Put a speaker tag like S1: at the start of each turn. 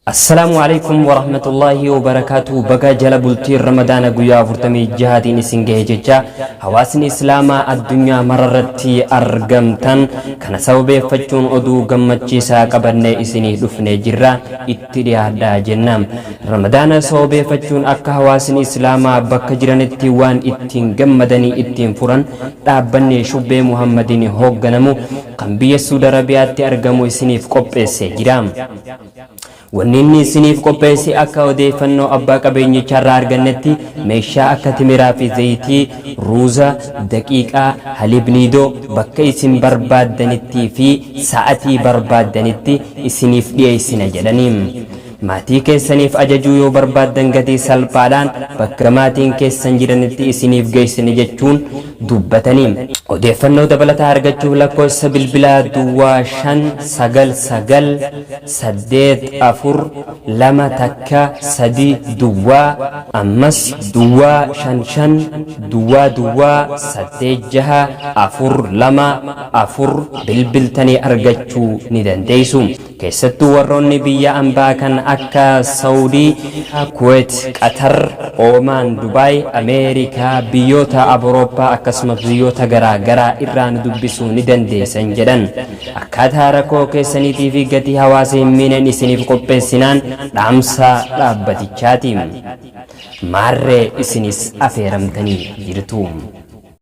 S1: Assalaamu Aleykum Warahmatullaahi Wabarakaatuh Baga jala bultii Ramadaana guyyaa 46tiin isin gahe jecha hawaasni Islaamaa addunyaa mararratti argamtan kana sababeeffachuun oduu gammachiisaa qabannee isinii dhufnee jirra itti dhiyaadhaa jenna. Ramadaana sababeeffachuun akka hawaasni Islaamaa bakka jiranitti waan ittiin gammadanii ittiin furan dhaabbanni Shubbee Muhammadiin hoogganamu kan biyya Suud Arabiyaatti argamu isiniif qopheessee jira. Wanni inni isiniif qopheesse akka odeeffannoo abbaa qabeenyichaarraa argannetti meeshaa akka timiraa fi zayitii, ruuza, daqiiqaa, haliib niidoo bakka isin barbaaddanittii fi sa'atii barbaaddanitti isiniif dhiyeessina jedhani. Maatii keessaniif ajajuu yoo barbaaddan gatii salphaadhaan bakka maatiin keessan jiranitti isiniif geessina jechuun dubbatani. Odeeffannoo dabalataa argachuuf lakkoofsa bilbilaa duwwaa 5 9 9 8 4 2 1 3 duwwaa ammas duwwaa 5 5 duwwaa duwwaa 8 6 4 2 4 bilbiltanii argachuu ni dandeessu. Keessattuu warroonni biyya ambaa kan akka Saudii, Kuwait, Qatar, Oomaan, Dubaay, Ameerikaa, biyyoota Abrooppaa akkasumas biyyoota garaa garaa irraa nu dubbisuu ni dandeessan jedhan. Akkaataa rakkoo keessaniitii fi gatii hawaasa hin miineen isiniif qopheessinaan dhaamsa dhaabbatichaati. Maarree isinis afeeramtanii jirtu.